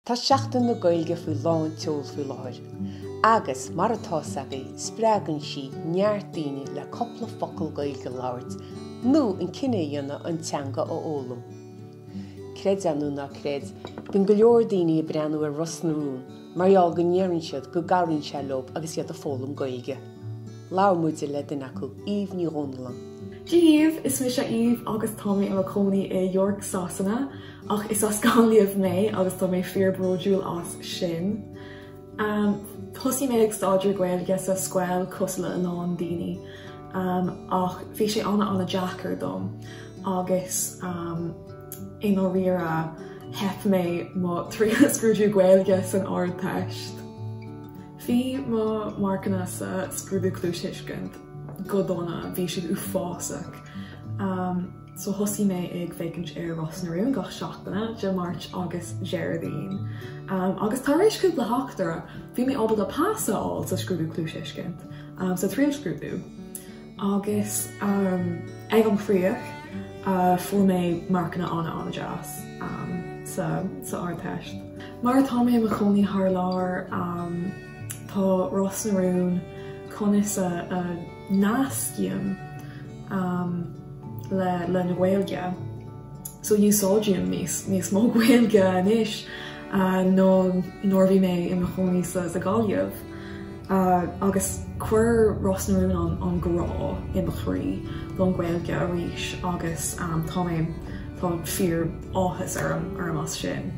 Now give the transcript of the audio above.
Tá Seachtain na Gaeilge faoi lán tseoil faoi láthair agus, mar atá 's agaibh, spreagann sí neart daoine le cupla focal Gaeilge a labhairt nó an cinneadh a dhéanamh an teanga a fhoghlaim. Creid é nó ná creid, bíonn go leor daoine ag breathnú ar Ros na Rún mar gheall go ndeireann siad go gcabhraíonn sé leo agus iad ag foghlaim Gaeilge. Labhair muide le duine acu, Eve Ní Dhomhnalláin. Dia dhaoibh, is mise Eve agus tá mé i mo chónaí i York, Sasana. Ach is as Gaillimh mé agus tá mé fíor bródúil as sin. Thosaigh mé ag staidéar Gaeilge sa scoil cosúil le a lán daoine ach bhí sé ana ana deacair dom agus i ndáiríre theip mé mo triail scrúdú Gaeilge san Ardteist. Bhí mo marcanna sa scrúdú cluastuiscint go dona, bhí siad uafásach. So thosaigh mé ag féachaint ar Ros na Rún gach seachtaine, Dé Máirt agus Déardaoin. Agus tar éis cúpla seachtaine, bhí mé ábalta pas a fháil sa scrúdú cluastuiscint, sa triailscrúdú. Agus ag an chríoch, fuair mé marcanna ana-ana-deas sa sa Ardteist. Mar atá mé i mo chónaí thar lear, tá Ros na Rún conas a nascaim le le na Gaeilge so úsáidim níos níos mó Gaeilge anois ná nuair a bhí mé i mo chónaí sa sa Ghaillimh agus chuir Ros na Rún an an grá i mo chroí don Ghaeilge arís agus tá mé tá fíor áthas orm orm as sin.